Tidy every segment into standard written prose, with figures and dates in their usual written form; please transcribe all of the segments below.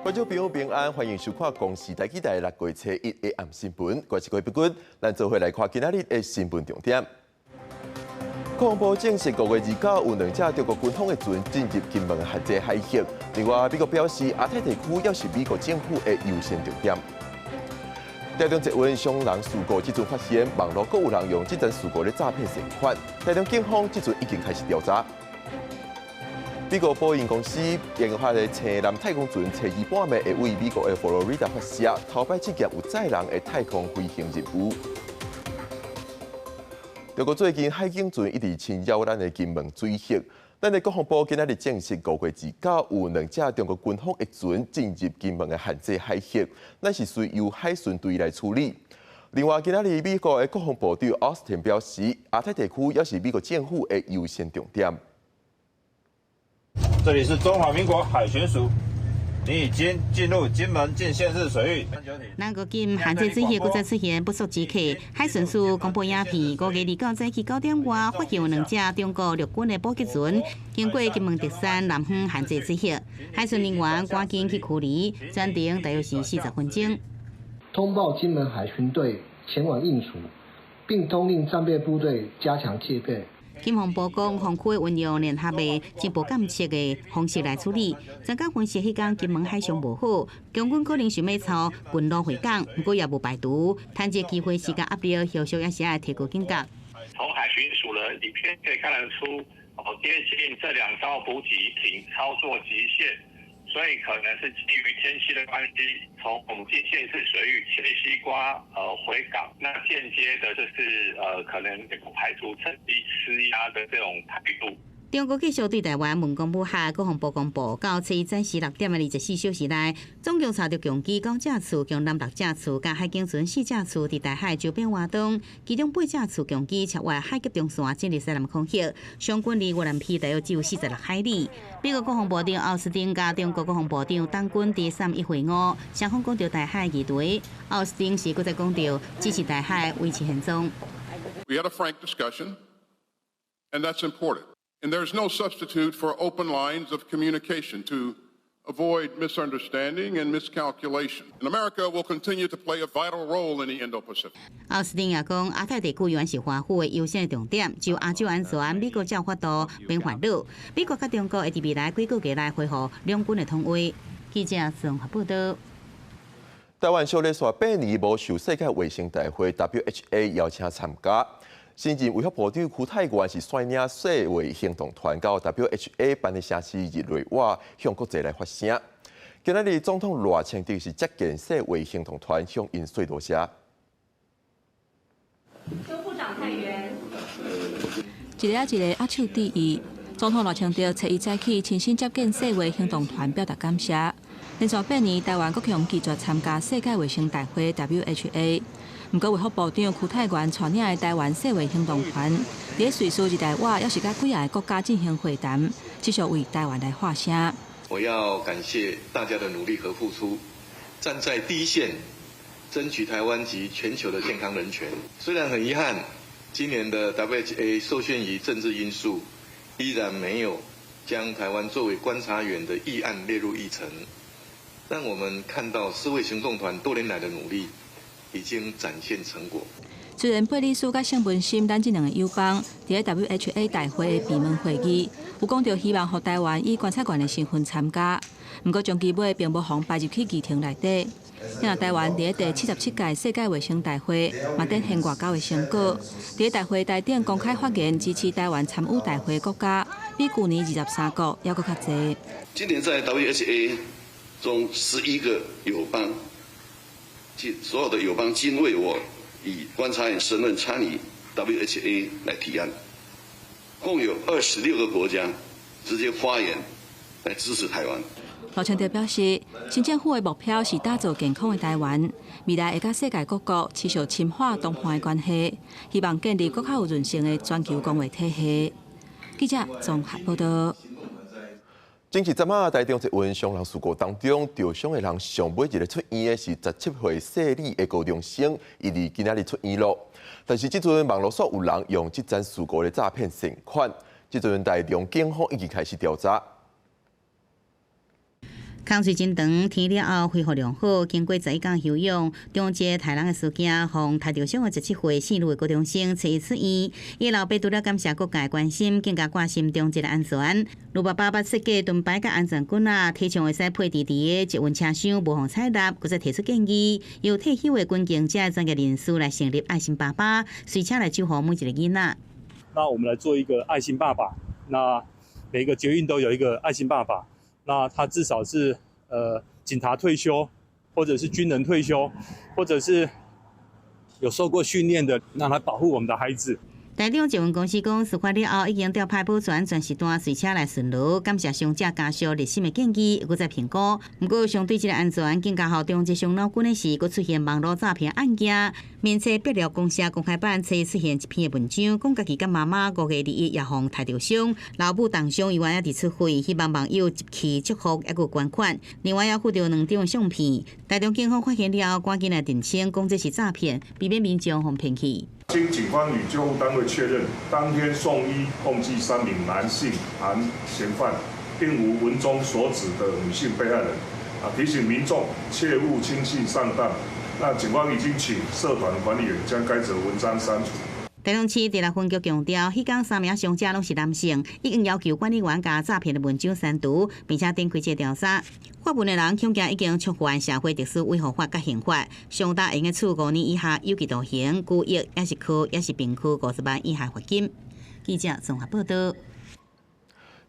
觀眾朋友平安，歡迎收看公視台語台六月初一的暗新聞。我是郭碧君，咱做伙來看今仔日的新聞重點。國防部證實5月29有兩隻中國軍方的船進入金門限制海域。另外，美國表示亞太地區猶是美國政府的優先重點。台中捷運傷人事故，這陣發現網路閣有人用這層事故咧詐騙善款。台中警方這陣已經開始調查。美國波音公司研發的星艦太空船，初二半暝會位美國的佛羅里達發射，頭擺試驗有載人的太空飛行任務。中國最近海警船一直侵擾咱的金門水域，咱的國防部今仔日證實5月29有兩隻中國軍方的船進入金門的限制海域，咱是隨由海巡隊來處理。另外，今仔日美國的國防部長奧斯汀表示，亞太地區猶是美國政府的優先重點。這裡是中華民國海巡署，你已經進入金門禁限制水域。南國金限制水域閣再出現不速之客，海巡署公布影片，5月29早起9點外，發現有兩隻中國陸軍的補給船經過金門竹山南方限制水域，海巡人員趕緊去驅離，全程大約是40分鐘。通報金門海巡隊前往應處，並通令戰備部隊加強戒備。金防部講，防區會運用聯合的情報監測的方式來處理。專家分析，彼工金門海象無好，共軍可能想欲操近路回港，毋過也無排除，趁這機會施加壓力，後續也是愛提高警覺。從海巡署的影片可以看得出，哦，接近這兩艘補給艇操作極限，所以可能是基於天氣的關係，從我們禁限制水域切西瓜回港，那間接的就是可能也不排除趁機施壓的這種態度。中國繼續對台灣文攻武嚇，國防部公布到初一早時6點的24小時內，總共查著共機九架次、共艦六架次、佮海警船四架次佇台海周邊活動，其中八架次共機超越海峽中線進入西南空域，相距離鵝鑾鼻大約只有46海里。美國國防部長奧斯汀佮中國國防部長董軍佇三一會晤，雙方講著台海議題。奧斯汀是閣再講著支持台海維持現狀。 We had a frank discussion, and that's important. And there's no substitute for open lines of communication to avoid misunderstanding and miscalculation. And America will continue to play a vital role in the Indo-Pacific. 奧斯汀也講，亞太地區永遠是華府的優先的重點，就亞洲安全，美國才有法度免煩惱。美國佮中國會佇未來幾個月內恢復兩軍的通話。記者綜合報道。台灣小連續八年無受世界衛生大會 WHA 邀請參加。新任衛福部長邱泰源是率領世衛行動團到 WHA 辦的城市日內瓦向國際來發聲。今仔日總統賴清德是接見世衛行動團，向𪜶說多謝。邱部長泰源，一个一个握手致意。總統賴清德初一早起親身接見世衛行動團，表達感謝。連續八年，台灣閣予拒絕參加世界衛生大會 WHA。毋過，衛福部長邱泰源帶領的台灣世衛行動團，佇咧瑞士日內瓦，猶是佮幾个國家進行會談，繼續為台灣來發聲。我要感謝大家的努力和付出，站在第一線，爭取台灣及全球的健康人權。雖然很遺憾，今年的 WHA 受限於政治因素，依然沒有將台灣作為觀察員的議案列入議程。但我們看到世衛行動團多年來的努力，已經展現成果。雖然貝里斯佮聖文森咱這兩个友邦佇咧 WHA 大會的閉門會議，有講著希望予台灣以觀察員的身份參加，毋過終其尾並無予排入去議程內底。若台灣佇咧第77屆世界衛生大會嘛展現外交的成果，佇咧大會台頂公開發言支持台灣參與大會的國家，比舊年23國猶閣較濟。今年在 WHA 中11個友邦，所有的友邦均為我以觀察員身份參與 WHA 來提案，共有26個國家直接發言來支持台灣。賴清德表示，新政府的目標是打造健康的台灣，未來會佮世界各國持續深化多方的關係，希望建立閣較有韌性的全球公衛體系。記者綜合報道。前一陣仔，台中捷運傷人事故當中，著傷的人上尾一个出院的是17歲細膩的高中生，伊佇今仔日出院囉。但是這陣網路煞有人用這樁事故來詐騙善款，這陣台中警方已經開始調查。空喙真長，天了後恢復良好。經過11工休養，中捷刣人的事件，予刣著傷的17歲姓呂的高中生初一出院。伊老爸除了感謝各界關心，更加掛心中捷的安全。呂爸爸捌設計盾牌佮安全棍仔，提倡會使配置佇个捷運車廂，無予採納，閣再提出建議，由退休的軍警這專業人士來成立愛心爸爸，隨車來守護每一個囡仔。那我們來做一個愛心爸爸，那每個捷運都有一個愛心爸爸。那他至少是警察退休，或者是軍人退休，或者是有受過訓練的，讓他保護我們的孩子。台中捷運公司講，事發了後已經調派保全全時段隨車來巡邏，感謝傷者家屬熱心的建議，閣再評估。毋過，相對這个安全，更加予中捷傷腦筋的是，閣出現網路詐騙案件。面冊北寮公社公開版初出現一篇的文章，講家己佮媽媽5月21也予刣著傷，老母重傷猶原猶佇出血，希望網友入去祝福，猶閣捐款。另外，也附著兩張相片。台中警方發現了後，趕緊來澄清，講這是詐騙，避免民眾予騙去。經警方與救護單位確認，當天送醫共計3名男性含嫌犯，並無文中所指的女性被害人。啊，提醒民眾切勿輕信上當。那警方已經請社團管理員將該則文章刪除。台中市第六分局強調，彼工三名傷者攏是男性，已經要求管理員共詐騙的文章刪除，並且展開這調查。發文的人恐驚已經觸犯社會秩序維護法佮刑法，上大會用處5年以下有期徒刑、拘役，抑是科，抑是併科50萬以下罰金。記者綜合報道。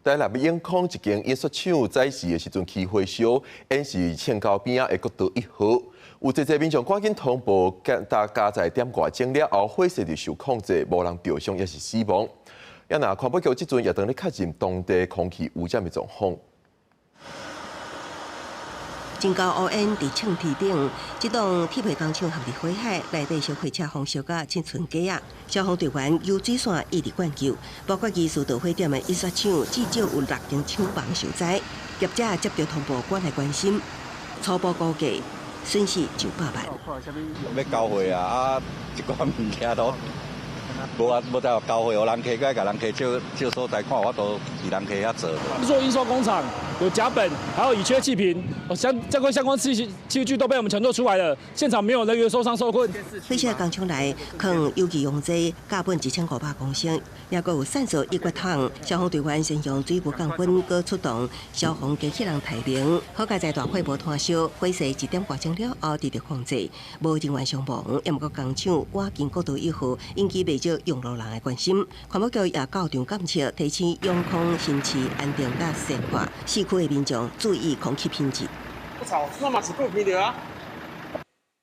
台南永康一間印刷廠早時的時陣起火燒，煙是衝到邊仔的國道1號，有濟濟民眾趕緊通報，大家在點外鐘了後，火勢就受控制，無人著傷抑是死亡。也若環保局這陣也當咧確認當地空氣污染的狀況。真高烏煙佇衝天頂，這棟鐵皮工廠陷入火海，內底燒火車風燒甲凊賰雞仔，消防隊員游水線一直灌救，包括技術導火點的印刷廠，至少有六間廠房受災。業者接到通報，趕來關心，初步估計損失900萬。欲交貨啊！啊，這寡物件都無啊，無在交貨予人客，閣共人客借借所在看，有法度佇人客遐做。做印刷工廠有甲苯，還有乙炔氣瓶，相關器具都被我們搶救出來了。現場沒有人員受傷受困。火燒工廠內藏有機溶劑甲苯1500公升，也閣有散射乙炔桶。消防隊員先用水霧降溫，閣出動消防機器人提明。好佳哉大火無拖燒，火勢一點外鐘了後得到控制，無人員傷亡。也毋過工廠倚近國道1號，引起袂少用路人的關心。環保局也到場監測，提醒永康新市、安定佮善化四區的民眾注意空氣品質。我操，那嘛是夠皮的啊，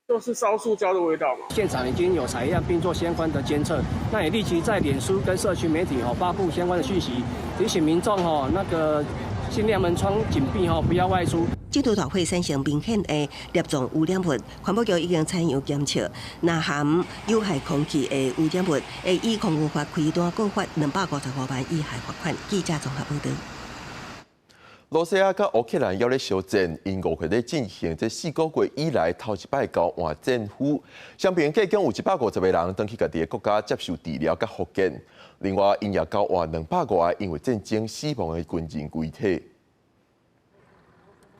都是燒塑膠的味道嘛。現場已經有採樣並做相關的監測，那也立即在臉書跟社區媒體吼發布相關的訊息，提醒民眾吼那個盡量門窗緊閉吼，不要外出。這度大火產生明顯的粒狀污染物，環保局已經採樣檢測，若含有害空氣的污染物，會依空污法開單告發255萬以下罰款。記者綜合報道。羅西亞佮烏克蘭猶咧相戰，𪜶5月咧進行這4個月以來頭一擺交換戰俘，雙邊計共有150個人轉去家己的國家接受治療佮復健。另外，𪜶也交換200外個因為戰爭死亡的軍人遺體。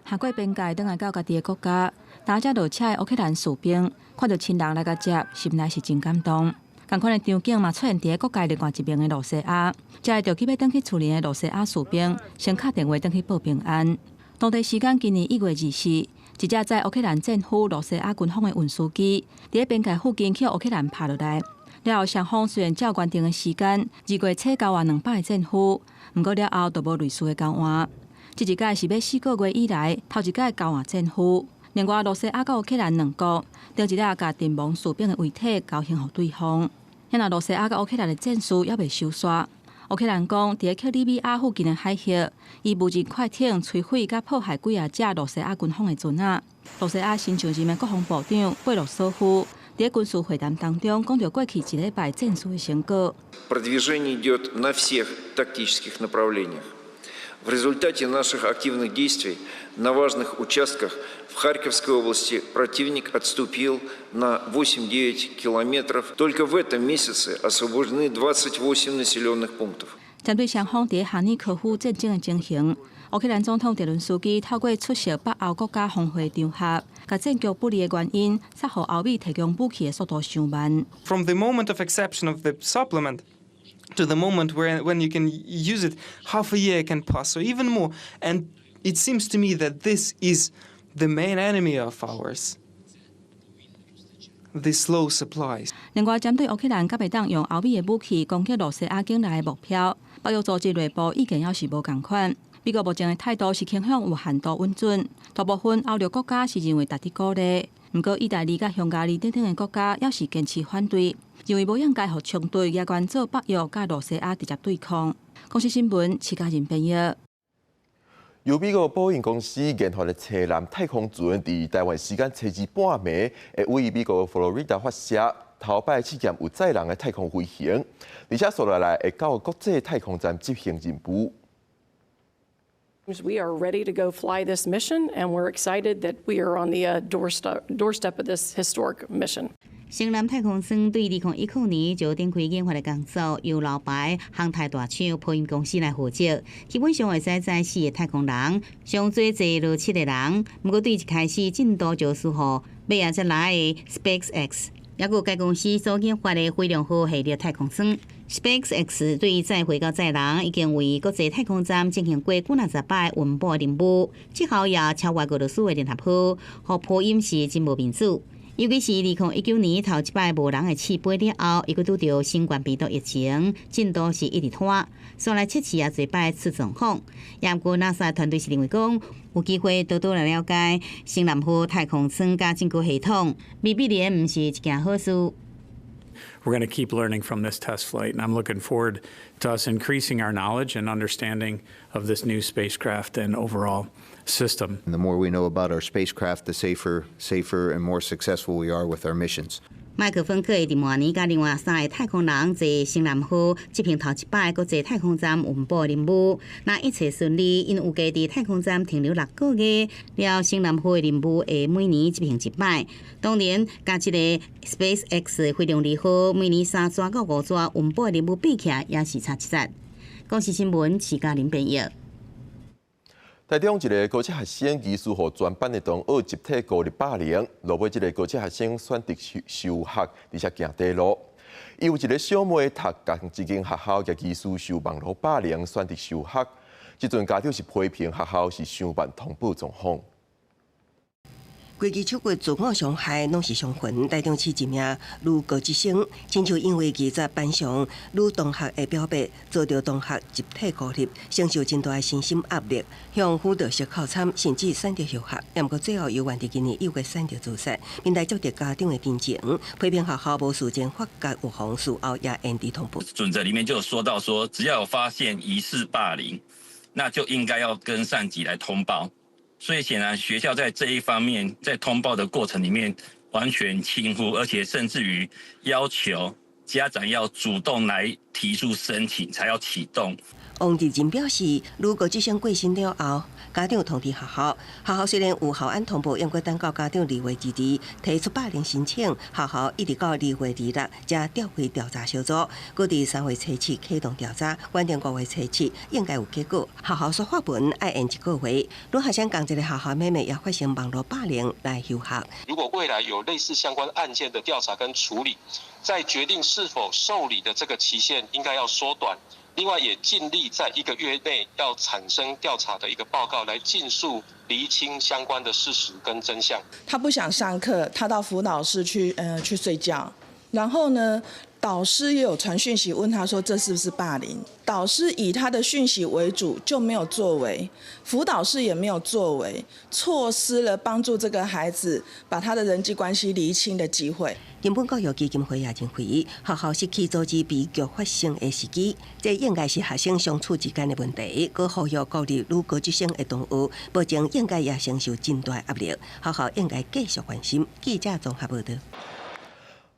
跨過邊界，轉來到家己的國家，搭車落車的烏克蘭士兵看著親人來共接，心內是真感動。仝款的場景嘛出現佇國界另外一邊的羅西亞，遮個著去欲轉去厝裡的羅西亞士兵，先敲電話轉去報平安。當地時間今年1月24，一隻載烏克蘭戰俘羅西亞軍方的運輸機，佇邊界附近去予烏克蘭拍落來。了後雙方雖然照原定的時間，2月初交換200個戰俘，毋過了後就無類似的交換。這一擺是欲4個月以來頭一擺交換戰俘。另外，羅西亞佮烏克蘭兩國，頂一日共陣亡士兵的遺體交還予對方。若羅西亞佮烏克蘭的戰事猶未收煞。烏克蘭講，佇克里米亞附近的海域，以無人快艇摧毀佮破壞幾仔隻羅西亞軍方的船仔。羅西亞新上任的國防部長貝洛索夫佇軍事會談當中講著過去一禮拜戰事的成果。 Продвижение идет на всех тактических направлениях. В результате наших активных действий на важных участках в Харьковской области противник отступил на 8-9 километров. Только в этом месяце освобождены 28 населенных пунктов. 針對雙方佇哈爾科夫戰爭的情形，烏克蘭總統澤倫斯基透過出席北歐國家峰會場合，共戰局不利的原因，煞予歐美提供武器的速度傷慢。 From the moment of acceptance of the supplement to the moment when you can use it, half a year can pass, or even more. And it seems to me that this is the main enemy of ours. The slow supplies. 另外，針對烏克蘭敢會當用歐美的武器攻擊羅西亞境內的目標，北約組織內部意見猶是無仝款。美國目前的態度是傾向有限度允准，大部分歐陸國家是認為值得鼓勵。毋過，意大利佮匈牙利等等的國家猶是堅持反對，認為無應該予衝突也關做北約佮羅西亞直接對抗。公視新聞，徐嘉仁編譯。由美國波音公司研發的星艦太空船，佇台灣時間初二半暝，會位美國佛羅里達發射，頭擺試驗有載人的太空飛行，而且紲落來會到國際太空站執行任務。 We are ready to go fly this mission, and we're excited that we are on the doorstep of this historic mission. 星艦太空船對2010年就展開研發的工作，由老牌航太大廠波音公司來負責。基本上會使載四个太空人，上濟坐六七个人。毋過對一開始進度就輸予尾仔才來的 SpaceX，猶閣該公司所研發的飛龍號系列太空船。SpaceX 對載貨佮載人已經為國際太空站進行過幾若十擺運補任務，這號也超越俄羅斯的聯合號，予波音是真無面子。尤其是2019年頭一擺無人的試飛了後，伊閣拄著新冠病毒疫情，進度是一直拖，煞來測試也濟擺出狀況。也毋過 NASA 團隊是認為講，有機會多多來了解星艦號太空艙佮整個系統，未必然毋是一件好事。 We're going to keep learning from this test flight, and I'm looking forward to us increasing our knowledge and understanding of this new spacecraft and overall system. And the more we know about our spacecraft, the safer and more successful we are with our missions. 麥克芬克會佇明年佮另外三个太空人坐星艦號執行頭一擺國際太空站運補任務。若一切順利，𪜶預計佇太空站停留6個月，了星艦號的任務會每年執行一擺。當然，佮這個 SpaceX 飛龍二號每年三逝到五逝運補任務比起來，也是差一截。公視新聞，徐嘉玲編譯。台中一个高職學生疑似予全班的同學集體孤立霸凌，落尾這个高職學生選擇休學，而且行短路。伊有一个小妹讀仝一間學校，也疑似受網路霸凌，選擇休學。這陣家長是批評學校是傷慢通報狀況。規支手骨自我傷害攏是傷痕。台中市一名女高職生，親像因為拒絕班上女同學的表白，遭著同學集體孤立，承受真大的身心壓力，向輔導室哭慘，甚至選擇休學。毋過最後猶原佇今年1月選擇自殺。面對接到家長的陳情，批評學校無事前發覺預防，事後也延遲通報。準則裡面就有說到說，只要有發現疑似霸凌，那就應該要跟上級來通報。所以顯然學校在這一方面，在通報的過程裡面完全輕忽，而且甚至於要求家長要主動來提出申請，才要啟動。王志仁表示，如果這生過身了後，家長通知學校，學校雖然有校安通報，毋過等到家長2月22提出霸凌申請，學校一直到2月26才調開調查小組，閣佇3月初七啟動調查，原定5月初七應該有結果。學校煞發文愛延一個月，女學生仝一个學校妹妹也發生網路霸凌來休學。如果未來有類似相關案件的調查跟處理，在決定是否受理的這個期限應該要縮短。另外，也盡力在一個月內要產生調查的一個報告，來盡速釐清相關的事實跟真相。他不想上課，他到輔導室去睡覺。然後呢，導師也有傳訊息問他說：“這是不是霸凌？”導師以他的訊息為主，就沒有作為；輔導室也沒有作為，錯失了幫助這個孩子把他的人際關係釐清的機會。根本教育基金會也認為，學校失去阻止悲劇發生的時機，這應該是學生相處之間的問題。閣呼籲孤立女高職生的同學，目前應該也承受真大壓力，學校應該繼續關心。記者綜合報導。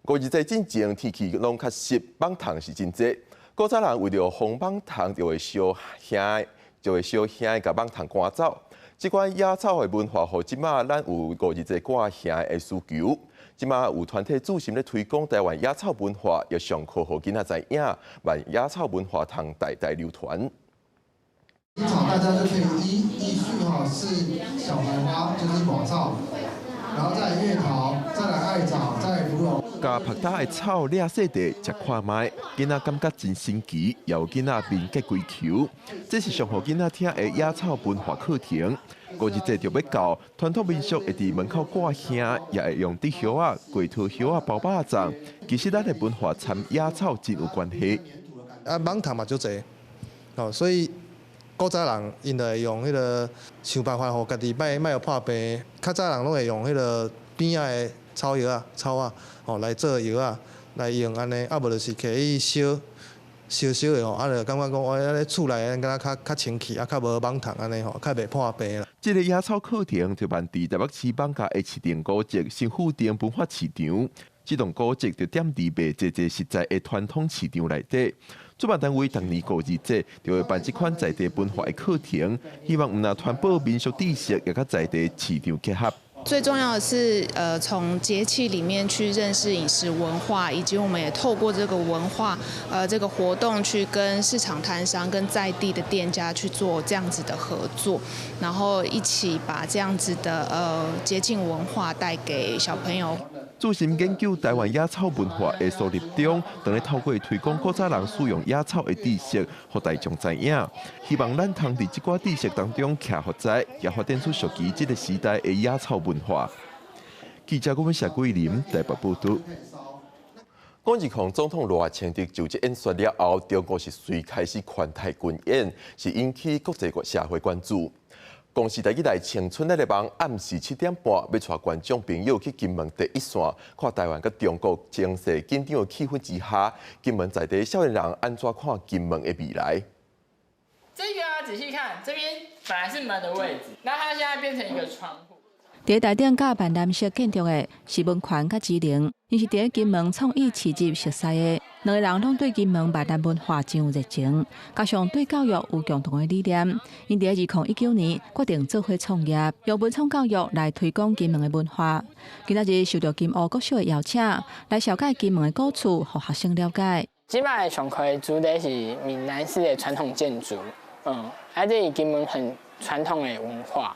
五二節進前天氣攏較濕，蠓蟲是真濟。古早人為著防蠓蟲，就會燒香，就會燒香共蠓蟲趕走。這款野草的文化，予這馬咱有五二節掛香的需求。這馬有團體注心咧推廣台灣野草文化，也上課予囡仔知影，萬野草文化通代代流傳。草大家就可以依序哈，是小白花，就是寡草，然後再來月桃，再來艾草，再來芙蓉。共曝焦的草掠細塊，食看覓，囡仔感覺真神奇，也有囡仔面結規球。這是上予囡仔聽的野草文化課程。五二節就欲到，傳統民俗會佇門口掛香，也會用竹葉仔、桂桃葉仔包肉粽。其實咱的文化參野草真有關係。啊，蠓蟲嘛足濟，哦，所以古早人𪜶就會用彼个想辦法，予家己莫莫予破病。較早人攏會用彼个邊仔的草藥仔、草仔，吼來做藥仔來用按呢，啊無就是摕去燒燒燒的吼，啊就感覺講，哦，按呢厝內敢若較較清氣，啊較無蠓蟲按呢吼，較袂破病啦。這个野草課程就辦佇台北市艋舺的市定古蹟新富町文化市場，這棟古蹟就踮佇賣濟濟實在的傳統市場內底。主辦單位逐年五二節就會辦這款在地文化的課程，希望毋但傳播民俗知識，也佮在地市場結合。最重要的是，從節氣裡面去認識飲食文化，以及我們也透過這個文化，這個活動去跟市場攤商、跟在地的店家去做這樣子的合作，然後一起把這樣子的節慶文化帶給小朋友。專心研究台灣野草文化的蘇立中，當咧透過推廣古早人使用野草的知識，予大眾知影。希望咱通佇這寡知識當中徛予知，也發展出屬於這个時代的野草文化。記者郭文謝桂林台北報導。講總統賴清德就職演說了後，中國是隨開始環台軍演，是引起國際社會關注。公視台語台青春的夢，暗時7點半欲帶觀眾朋友去金門第一線，看台灣佮中國情勢緊張的氣氛之下，金門在地少年人按怎看金門的未來？這個啊，仔細看，這邊本來是門的位置，那它現在變成一個窗戶。佇台頂佮萬藍色建築的是文權佮志玲，𪜶是佇金門創意市集熟似的，兩个人攏對金門閩南文化真有熱情，加上對教育有共同的理念，𪜶佇2019年決定做伙創業，用文創教育來推廣金門的文化。今仔日受著金湖國小的邀請，來紹介金門的古厝，予學生了解。這擺上課的主題是閩南式的傳統建築，啊，這是金門很傳統的文化。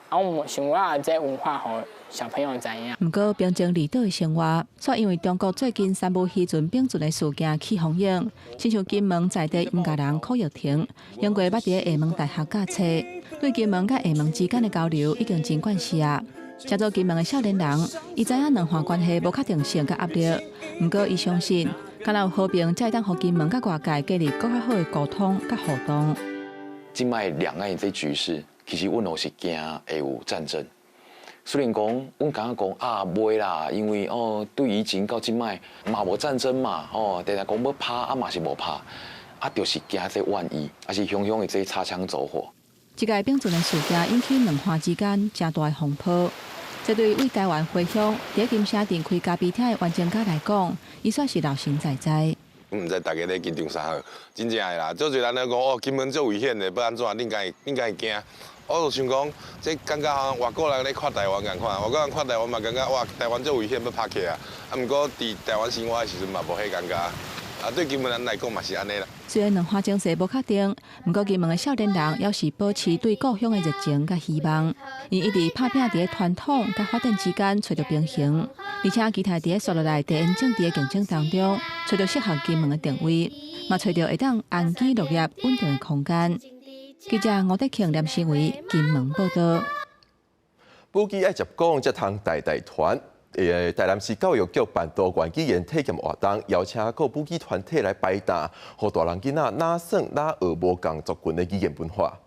啊，我們想欲這文化予小朋友知影。毋過平靜離島的生活，卻因為中國最近三無漁船並船的事件起風湧，親像金門在地音樂人柯玉婷，英國捌佇廈門大學教冊，對金門佮廈門之間的交流已經真慣勢啊。成做金門的少年人，伊知影兩岸關係無確定性佮壓力，毋過伊相信，敢若有和平，才會當予金門佮外界建立閣較好的溝通佮互動。這擺兩岸這局勢，其實阮攏是驚會有戰爭。雖然講，阮感覺講啊，袂啦，因為哦，對以前到這擺嘛無戰爭嘛，哦，定定講欲拍啊嘛是無拍，啊，就是驚這萬一，抑是雄雄的這擦槍走火。這个並船的事件引起兩岸之間誠大的風波。這對為台灣回鄉佇金城鎮開咖啡廳的袁正家來講，伊算是老神在在。毋知大家咧緊張啥貨，真正的啦，足濟人咧講哦，金門足危險的，欲按怎？恁敢會恁敢會驚？我就想講，這感覺好像外國人咧看台灣仝款，外國人看台灣嘛感覺哇，台灣足危險，欲拍起來。啊，毋過佇台灣生活的時陣嘛無彼感覺。啊，對金門人來講嘛是按呢啦。雖然兩岸情勢無確定，毋過金門的少年人猶是保持對故鄉的熱情佮希望。𪜶一直拍拚佇傳統佮發展之間揣著平衡，而且期待佇紲落來地緣政治的競爭當中，揣著適合金門的定位，嘛揣著會當安居樂業、穩定的空間。記者吳德慶、連新偉，金門報導。母語愛接講，才通代代傳。台南市教育局辦多元語言體驗活動，邀請各母語團體來擺檔，予大人囡仔哪耍哪學無仝族群的語言文化。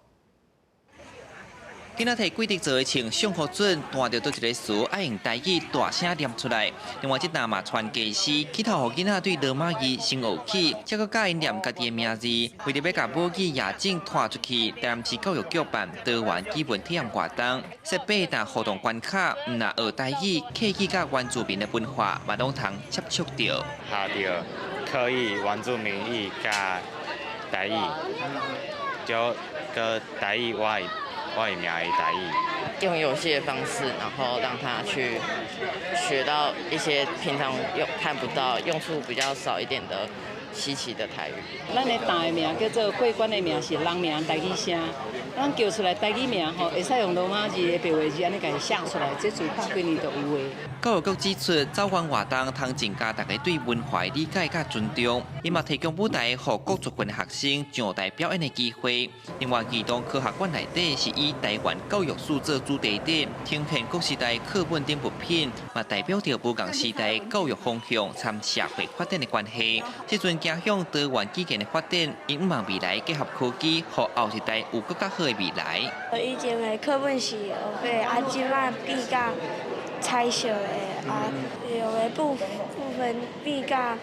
囡仔提規則做的穿上予準，彈著佗一个詞，愛用台語大聲念出來。另外，這檔嘛傳家詩，起頭予囡仔對羅馬字先學起，才閣教𪜶念家己的名字。為著欲共母語野種拖出去，台南市教育局辦多元語文體驗活動，設八檔互動關卡，毋但學台語、客語佮原住民的文化，嘛攏通接觸著。學著客語、原住民語佮台語，就閣台語我的名的台語，用遊戲的方式，然後讓他去學到一些平常用看不到、用處比較少一點的稀奇的台語。咱的大名叫做過關的名是人名台語聲，咱叫出來台語名吼，會使用羅馬字的白話字按呢共伊寫出來，這自百幾年就有的。教育局指出，走原活動通增加大家對文化的理解佮尊重，伊嘛提供舞台，予各族群的學生上台表演的機會。另外，兒童科學館內底是以台灣教育史做主題的，呈現各時代課本等物品，嘛代表著無仝時代教育方向參社會發展的關係。這陣走向多元語言的發展，𪜶望未來結合科技，予後一代有閣較好的未來。以前的課本是黑白，啊，這擺變甲彩色的，啊，用的部分變甲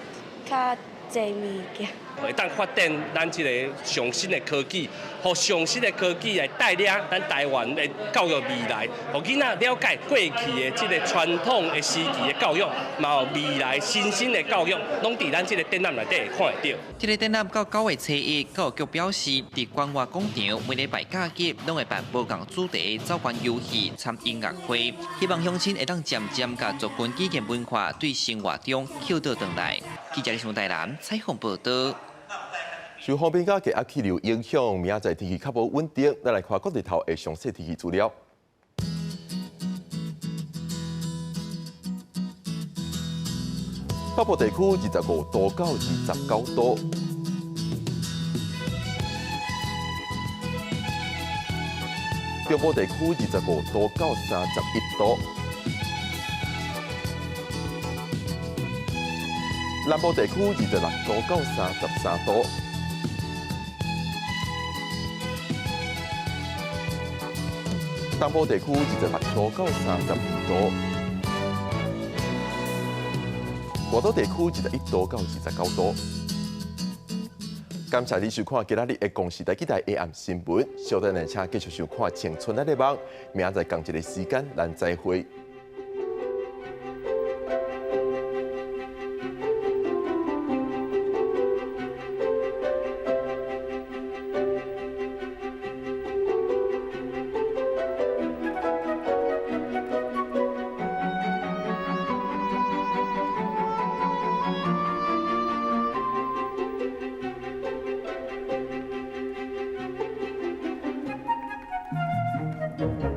較濟物件。會當發展咱這個上新的科技，予上新的科技來帶領咱台灣的教育未來，予囡仔了解過去的這個傳統的時期的教育，嘛有未來新興的教育，攏佇咱這個展覽內底會看會著。這個展覽到9月初1，教育局表示，佇關外廣場每禮拜假日攏會辦無仝主題的走原遊戲參音樂會，希望鄉親會當漸漸共族群語言文化對生活中抾倒轉來。記者李雄台南採訪報導。受風冰佮低壓氣流影響，明仔載天氣較無穩定。咱來看各地頭的詳細天氣資料。北部地區25度到29度，中部地區25度到31度，南部地區26度到33度。東部地區26度到32度，外島地區21度到29度。感謝你收看今仔日的公視台語台下暗新聞，小等下請繼續收看《青春愛的夢》，明仔載仝一个時間，咱再會。